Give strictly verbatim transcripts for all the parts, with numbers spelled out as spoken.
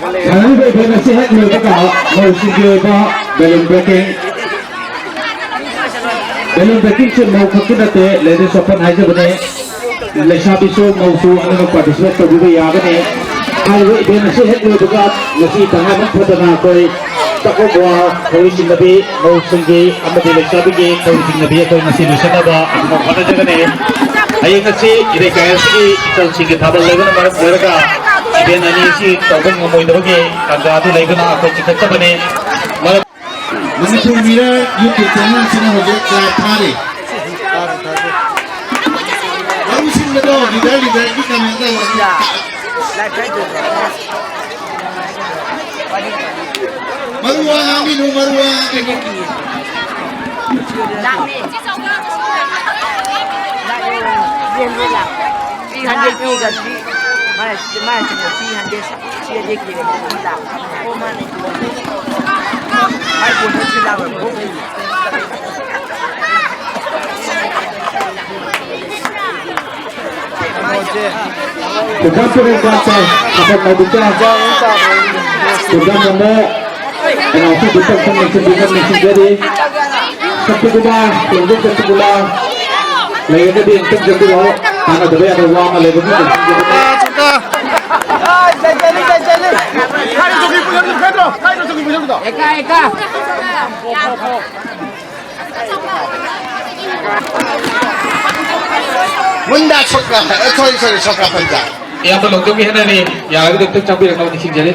ꯁꯥꯟꯅꯔꯤꯕ event ꯑꯁꯤ ꯍꯦꯛ ꯂꯣꯏꯕꯒ ꯃꯧꯁꯤꯡꯒꯤ ꯑꯣꯏꯕ balloon breaking, balloon breakingꯁꯦ ꯃꯧ ꯈꯛꯀꯤ ꯅꯠꯇꯦ, ladies open ꯍꯥꯏꯖꯕꯅꯦ꯫ ꯂꯩꯁꯥꯕꯤꯁꯨ ꯃꯧꯁꯨ ꯑꯅꯤꯃꯛ participate ꯇꯧꯕꯤꯕ ꯌꯥꯒꯅꯤ꯫ ꯍꯥꯏꯔꯤꯕ event ꯑꯁꯤ ꯍꯦꯛ ꯂꯣꯏꯕꯒ ꯉꯁꯤ ꯇꯉꯥꯏꯐꯗꯅ ꯑꯩꯈꯣꯏ ꯆꯥꯛꯀꯧꯕ ꯈꯧꯔꯤ ꯆꯤꯡꯅꯕꯤ, ꯃꯧꯁꯤꯡꯒꯤ ꯑꯃꯗꯤ ꯂꯩꯁꯥꯕꯤꯒꯤ ꯈꯧꯔꯤ ꯆꯤꯡꯅꯕꯤ ꯑꯩꯈꯣꯏ ꯉꯁꯤ ꯂꯣꯏꯁꯤꯟꯅꯕ ꯑꯗꯨꯃꯛ ꯍꯣꯠꯅꯖꯒꯅꯤ꯫ ꯍꯌꯦꯡ ꯑꯁꯤ ꯏꯔꯩꯀꯥꯏ ꯑꯁꯤꯒꯤ ꯏꯆꯜꯁꯤꯡꯒꯤ ꯊꯥꯕꯜ ꯂꯩꯕꯅ ꯃꯔꯝ ꯑꯣꯏꯔꯒ event ꯑꯅꯤ ꯑꯁꯤ ꯇꯧꯕ ꯉꯝꯃꯣꯏꯗꯕꯒꯤ ꯇꯥꯟꯖꯥ ꯑꯗꯨ ꯂꯩꯕꯅ ꯑꯩꯈꯣꯏ ꯆꯤꯡꯈꯠꯆꯕꯅꯤ꯫ ꯃꯔꯝ ꯃꯅꯤꯄꯨꯔ ꯃꯤꯔꯔ YouTube channel ꯑꯁꯤꯅ ꯍꯧꯖꯤꯛ live ꯊꯥꯔꯤ꯫ ꯃꯔꯨꯞꯁꯤꯡꯒꯗꯣ leader, leaderꯒꯤ comment ꯇꯧꯕ꯫ ꯃꯔꯨ ꯋꯥ ꯉꯥꯡꯕꯤꯅꯨ, ꯃꯔꯨ ꯋꯥ ꯉꯥꯡꯕꯤꯅꯨ꯫ Three hundred ꯄꯤꯒ three, ꯃꯥꯅ, ꯃꯥꯅ ꯆꯤꯡꯕ three hundred, three hundred ꯄꯤꯒ ꯂꯥꯛ꯫ ꯑꯣ, ꯃꯥꯅꯦ꯫ ꯃꯥꯏ ꯄꯣꯠꯇꯣ ꯊꯤꯜ ꯂꯥꯛꯑꯣ꯫ ꯄꯨꯈꯝ ꯄꯨꯔꯦꯜ ꯀꯥꯡꯁꯣꯏ, ꯑꯐꯝ ꯃꯧꯕꯨꯛꯆꯥ, ꯄꯨꯈꯝ ꯑꯃ, ꯀꯅꯥꯁꯨ ꯄꯨꯊꯣꯛꯄ ꯅꯤꯡꯁꯤꯡꯕꯤꯕ ꯅꯤꯡꯁꯤꯡꯖꯔꯤ꯫ ꯁꯛꯇꯤꯀꯨꯃꯥꯔ, ꯇꯣꯝꯕ ꯁꯛꯇꯤꯀꯨꯃꯥꯔ, ꯂꯩꯔꯒꯗꯤ ꯑꯃꯨꯛꯇꯪ ꯆꯠꯄꯤꯔꯛꯑꯣ꯫ ꯀꯥꯟꯅꯗꯕ ꯌꯥꯕ ꯋꯥ ꯑꯃ ꯂꯩꯕꯒꯤ ꯅꯤꯡꯁꯤꯡꯖꯕꯅꯤ꯫ ꯃꯨꯟꯗꯥ ꯁꯣꯀꯥ, ꯑ, sorry, sorry, ꯁꯣꯀꯥ ꯄꯟꯖꯥ꯫ ꯏꯌꯥꯝꯕ ꯂꯣꯡꯖꯝꯒꯤ ꯍꯦꯟꯅꯅꯤ, ꯌꯥꯔꯒꯗꯤ ꯑꯝꯇ ꯆꯪꯕꯤꯔꯛꯅꯕ ꯅꯤꯡꯁꯤꯡꯖꯔꯤ꯫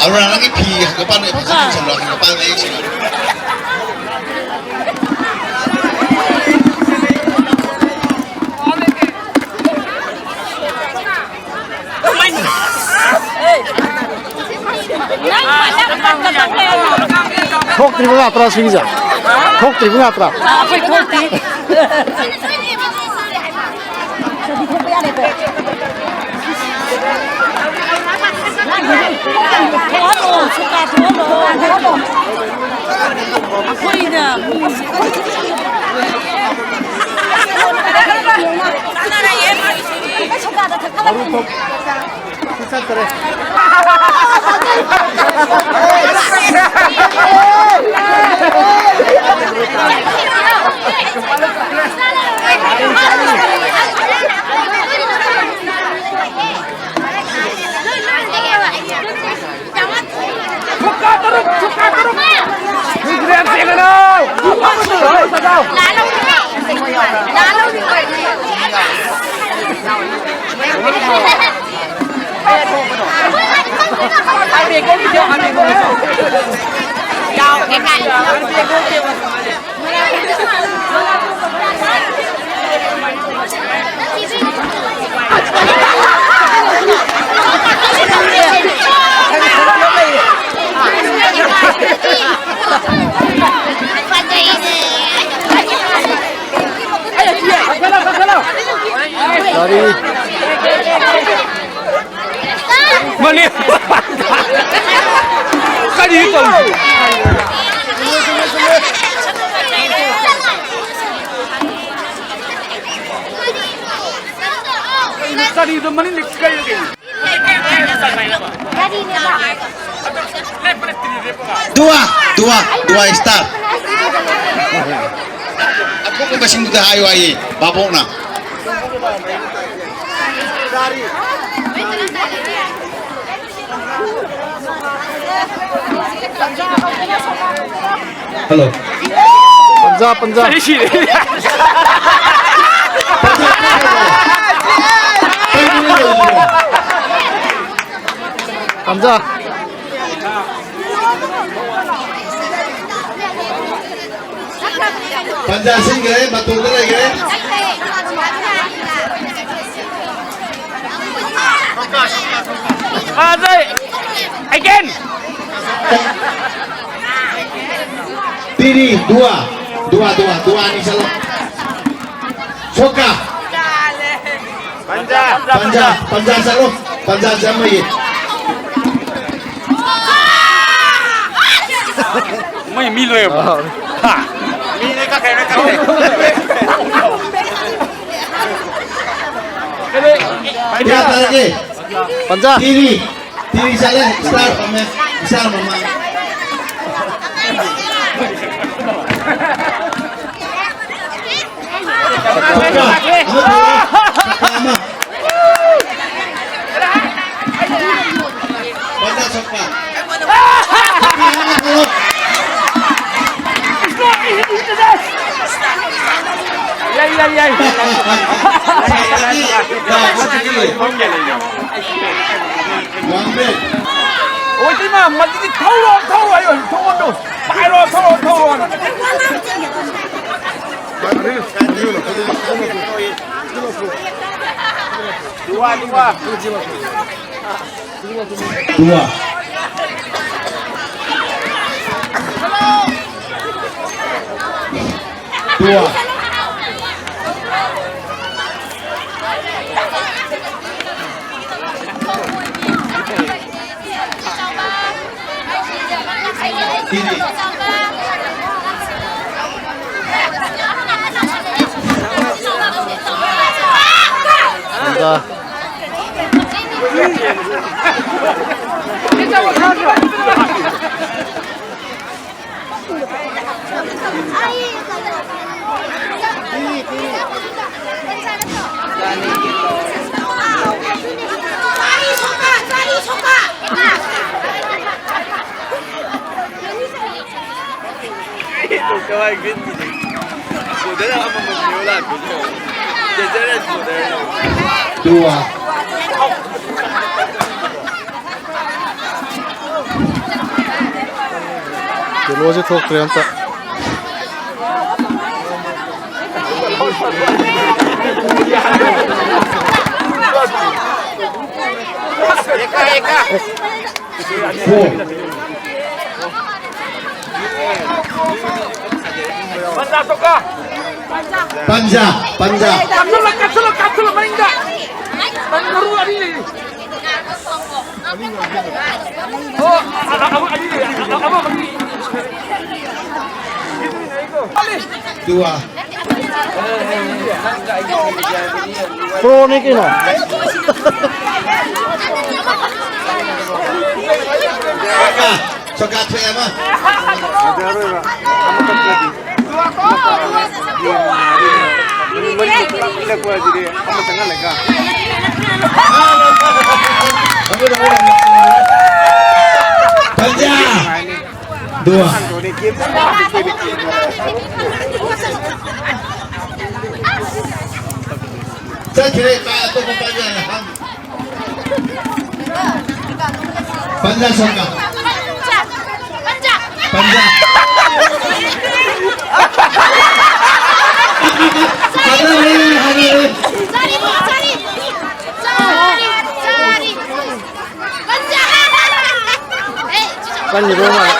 ꯑꯔꯨꯅꯥ, ꯅꯪꯒꯤ ꯐꯤ ꯍꯪꯒꯄꯥꯟ ꯐꯖꯅ ꯏꯟꯁꯤꯜꯂꯣ, ꯍꯪꯒꯄꯥꯟ ꯃꯌꯦꯛ ꯁꯦꯡꯅ꯫ ꯊꯣꯛꯇ꯭ꯔꯤꯕ ꯉꯥꯛꯇ꯭ꯔꯥ ꯁꯤꯒꯤꯁꯦ? ꯊꯣꯛꯇ꯭ꯔꯤꯕ ꯉꯥꯛꯇ꯭ꯔꯥ? ꯑꯩꯈꯣꯏ ꯊꯣꯛꯇ꯭ꯔꯤ꯫ ꯊꯣꯛꯍꯜꯂꯣ, ꯁꯨꯀꯥ ꯊꯣꯛꯍꯜꯂꯣ꯫ ꯁꯨꯀꯥ ꯇꯔꯨꯛ, ꯁꯨꯀꯥ ꯇꯔꯨꯛ꯫ ꯍꯨꯏꯗ꯭ꯔꯦꯝ ꯆꯦꯟꯒꯅꯨ꯫ ꯆꯠꯂꯣ, ꯆꯠꯂꯣ꯫ ꯃꯅꯦ꯫ ꯀꯔꯤ ꯇꯧꯔꯤ? ꯀꯔꯤꯅꯣ ꯀꯔꯤꯗꯣ ꯃꯅꯤꯡꯗ ꯀꯩꯅꯣ ꯀꯩꯅꯣ? ꯗꯨꯋꯥ, ꯗꯨꯋꯥ, ꯗꯨꯋꯥ ꯁ꯭ꯇꯥꯔ꯫ ꯑꯊꯣꯛꯄ ꯃꯁꯤꯡꯗꯨꯗ ꯍꯥꯏꯌꯨ ꯍꯥꯏꯌꯦ ꯚꯥꯕꯣꯛꯅ꯫ ꯍꯜꯂꯣ꯫ ꯄꯟꯖꯥ, ꯄꯟꯖꯥ꯫ ꯑꯩ ꯁꯤꯔꯦ꯫ ꯄꯟꯖꯥ꯫ ꯄꯟꯖꯥ ꯁꯤꯟꯈ꯭ꯔꯦ, ꯃꯇꯣꯝꯇ ꯂꯩꯈ꯭ꯔꯦ꯫ ꯐꯖꯩ꯫ Again꯫ ꯇꯤꯔꯤ, ꯗꯨꯋꯥ, ꯗꯨꯋꯥ, ꯗꯨꯋꯥ, ꯗꯨꯋꯥ ꯑꯅꯤ ꯆꯠꯂꯣ꯫ ꯁꯣꯀꯥ꯫ ꯄꯟꯖꯥ꯫ ꯄꯟꯖꯥ, ꯄꯟꯖꯥ ꯆꯠꯂꯣ꯫ ꯄꯟꯖꯥ ꯆꯪꯉꯣꯏꯌꯦ꯫ ꯃꯣꯏ ꯃꯤ ꯂꯣꯏꯔꯕꯣ? ꯑꯥ꯫ ꯍꯥ? ꯃꯤꯅꯦ ꯀꯛꯈ꯭ꯔꯦ, ꯀꯛꯈ꯭ꯔꯦ꯫ ꯀꯌꯥ ꯇꯥꯔꯒꯦ? ꯄꯟꯖꯥ꯫ ꯇꯤꯔꯤ꯫ ꯇꯤꯔꯤ ꯆꯠꯂꯦ꯫ ꯏꯁꯇꯥꯔ ꯐꯝꯃꯦ꯫ ꯏꯁꯇꯥꯔ ꯃꯃꯥꯡ꯫ ꯁꯛꯀꯥ ꯑꯃ ꯊꯣꯛꯂꯛꯑꯣ꯫ ꯁꯛꯀꯥ ꯑꯃ꯫ ꯄꯟꯖꯥ ꯁꯛꯀꯥ꯫ ꯌꯥꯏ, ꯌꯥꯏ, ꯌꯥꯏ꯫ ꯋꯥꯡꯕ꯭ꯔꯦ꯫ ꯑꯣꯏ, ꯏꯃꯥ, ꯃꯗꯨꯗꯤ ꯊꯧꯔꯣ, ꯊꯧꯔꯣ ꯍꯥꯏꯌꯣ, ꯊꯧꯔꯣ, ꯊꯧꯔꯣ꯫ ꯄꯥꯏꯔꯣ, ꯊꯧꯔꯣ, ꯊꯧꯔꯣ ꯍꯥꯏꯅ꯫ ꯇꯨꯋꯥ, ꯇꯨꯋꯥ꯫ ꯇꯨꯋꯥ꯫ ꯇꯨꯋꯥ꯫ ꯇꯨꯋꯥ꯫ ꯀꯤꯂꯣꯁꯦ ꯊꯣꯛꯇ꯭ꯔꯦ ꯑꯝꯇ꯫ ꯐꯣꯔ꯫ ꯄꯟꯖꯥ, ꯄꯟꯖꯥ꯫ ꯀꯥꯞꯁꯤꯜꯂꯣ, ꯀꯥꯞꯁꯤꯜꯂꯣ, ꯀꯥꯞꯁꯤꯜꯂꯣ, ꯃꯅꯤꯡꯗ꯫ ꯅꯪ ꯃꯔꯨ ꯑꯅꯤ ꯂꯩꯔꯤ꯫ ꯑꯣ, ꯑ-, ꯑ-, ꯑꯃ ꯑꯅꯤ ꯂꯩꯔꯤ꯫ ꯑ-, ꯑ-, ꯑꯃ ꯑꯅꯤ꯫ ꯇꯨꯋꯥ꯫ ꯄ꯭ꯔꯣꯅꯤ ꯀꯩꯅꯣ꯫ ꯁꯣꯀꯥ, ꯁꯣꯀꯥ ꯊꯣꯛꯑꯦ ꯑꯃ꯫ ꯌꯥꯔꯣꯏꯕ꯫ ꯑꯃ ꯀꯛꯇ꯭ꯔꯗꯤ꯫ ꯃꯔꯤ ꯃꯔꯤ ꯄꯨꯂꯞ ꯄꯤꯔꯛꯄ ꯍꯥꯏꯁꯤꯗꯤ ꯑꯃ ꯆꯪꯍꯜꯂꯒ꯫ ꯄꯟꯖꯥ! ꯗꯨꯋꯥ꯫ ꯆꯠꯈ꯭ꯔꯦ, ꯀꯥꯏ ꯑꯇꯣꯞꯄ ꯄꯥꯏꯕ ꯌꯥꯔꯦ꯫ ꯄꯟꯖꯥ ꯁꯣꯝꯗ꯫ ꯄꯟꯖꯥ꯫ ꯍꯥꯟꯅꯔꯦ, ꯍꯥꯟꯅꯔꯦ꯫ ꯀꯟꯒꯤꯗꯧ ꯃꯥꯜꯂꯦ꯫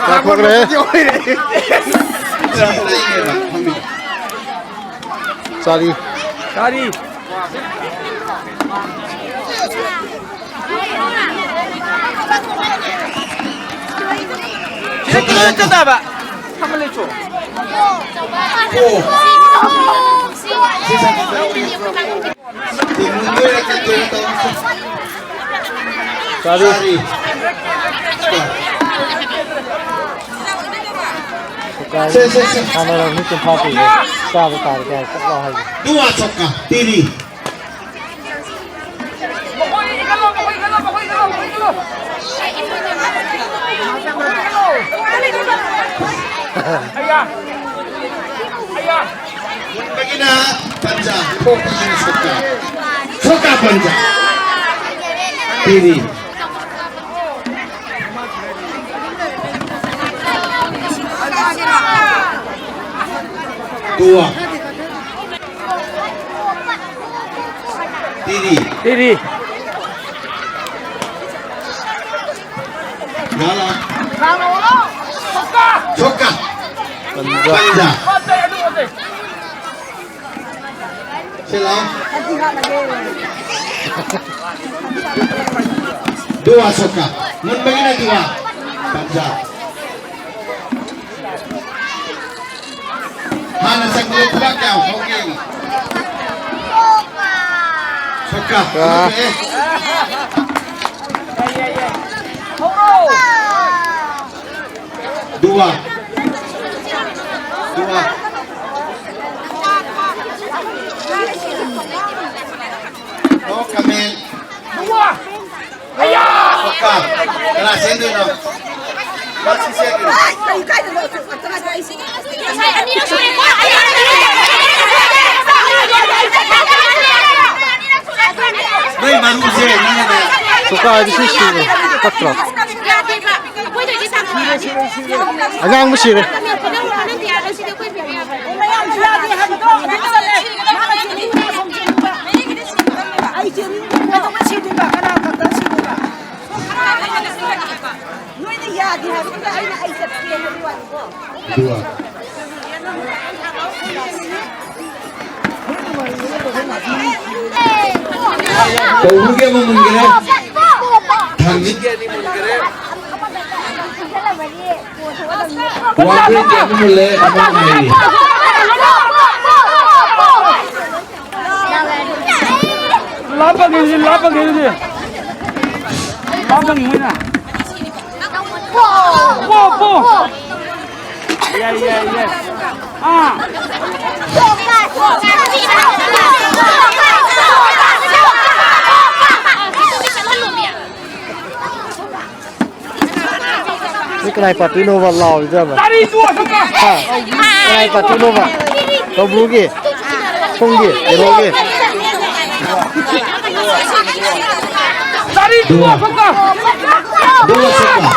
ꯆꯥꯎꯊꯣꯛꯈ꯭ꯔꯦ꯫ ꯆꯥꯔꯤ꯫ ꯆꯥꯔꯤ꯫ ꯐꯣꯔ꯫ ꯆꯥꯔꯤ꯫ ꯆꯥꯔꯤ꯫ ꯁꯦ, ꯁꯦ, ꯁꯦ꯫ ꯁꯥꯟꯅꯔꯕꯅꯤ ꯀꯨꯟꯊ꯭ꯔꯥ ꯄꯤꯔꯦ꯫ ꯆꯥꯕ ꯇꯥꯔꯦ ꯀꯌꯥ ꯀꯛꯂꯣ ꯍꯥꯏꯒꯦ꯫ ꯅꯨꯋꯥ ꯆꯠꯀ ꯇꯤꯔꯤ꯫ ꯃꯨꯟꯕꯒꯤꯅ ꯄꯟꯖꯥ, ꯊꯣꯛꯄꯒꯤꯅ ꯁꯣꯀꯥ꯫ ꯁꯣꯀꯥ ꯄꯟꯖꯥ꯫ ꯇꯤꯔꯤ꯫ Two. Tiri. Tiri. Gala. Soka. Panza. Panza. Sila. Dua soka. Mun bagina dua. Panza. Hana sa group ba kya? Okay. Soka. Ah. Okay. Dua. Dua. Oh, kami. Dua. Soka. Kena sendu no. Masih sendu. Mai maru je, nana de. Soka, this is Shiva. Patra. ꯑꯉꯥꯡꯕ ꯁꯤꯔꯦ꯫ ꯑꯩ ꯆꯦꯟꯅꯤꯡꯗꯦ꯫ ꯀꯩꯗꯧꯕꯩ ꯁꯤꯗꯣꯏꯕ? ꯀꯅꯥ ꯈꯛꯇ ꯁꯤꯗꯣꯏꯕ? ꯅꯣꯏꯅ ꯌꯥꯗꯦ ꯍꯥꯏꯕꯗꯨꯗ ꯑꯩꯅ ꯑꯩ ꯆꯠꯀꯦ ꯍꯥꯏꯕ ꯋꯥꯅꯤꯀꯣ꯫ ꯑꯗꯨꯒ ꯀꯧꯕꯒꯤ ꯑꯃ ꯃꯨꯟꯈ꯭ꯔꯦ꯫ ꯊꯥꯡꯖꯤꯡꯒꯤ ꯑꯅꯤ ꯃꯨꯟꯈ꯭ꯔꯦ꯫ ꯋꯥꯕ꯭ꯔꯦꯟꯒꯤ ꯑꯃ ꯃꯨꯜꯂꯦ, ꯑꯃ ꯉꯥꯏꯔꯤ꯫ ꯂꯥꯞꯄꯒꯤꯗꯤ, ꯂꯥꯞꯄꯒꯤꯗꯤ꯫ ꯂꯥꯞꯄꯒꯤ ꯃꯣꯏꯅ꯫ ꯄꯣ, ꯄꯣ꯫ ꯌꯥꯏ, ꯌꯥꯏ, ꯌꯥꯏ꯫ ꯑꯥ꯫ ꯁꯤ ꯀꯅꯥꯏ ꯄꯥꯔꯇꯤꯅꯣꯕ ꯂꯥꯎꯔꯤꯗꯣ ꯌꯥꯝꯅ? ꯍꯥ? ꯀꯅꯥꯏ ꯄꯥꯔꯇꯤꯅꯣꯕ? ꯀꯧꯕ꯭ꯔꯨꯒꯤ? ꯁꯣꯝꯒꯤ? ꯀꯩꯅꯣꯒꯤ? ꯗꯨꯋꯥ꯫ ꯗꯨꯋꯥ ꯁꯦꯝꯕ꯫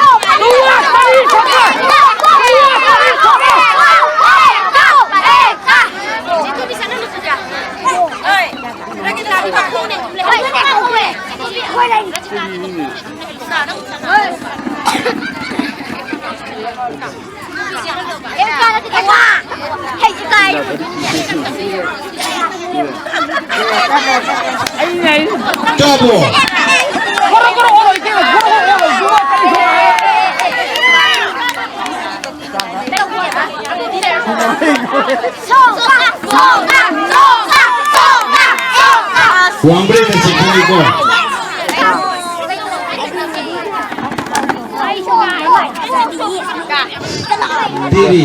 ꯀꯥꯕꯣ꯫ ꯋꯥꯡꯕ꯭ꯔꯦꯟꯅ ꯆꯤꯡꯈꯠꯂꯤꯀꯣ꯫ ꯗꯦꯕꯤ꯫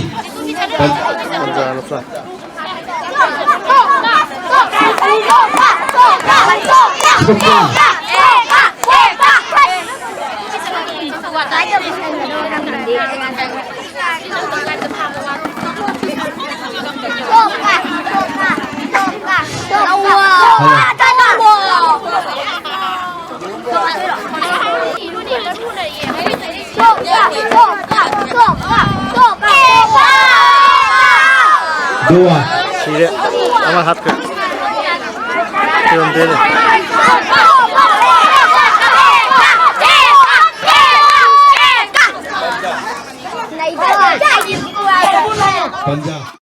ꯁꯤꯔꯦ꯫ ꯑꯃ ꯍꯥꯠꯈ꯭ꯔꯦ꯫ ꯊꯤꯔꯝꯗ꯭ꯔꯦꯅꯦ꯫ ꯄꯟꯖꯥ꯫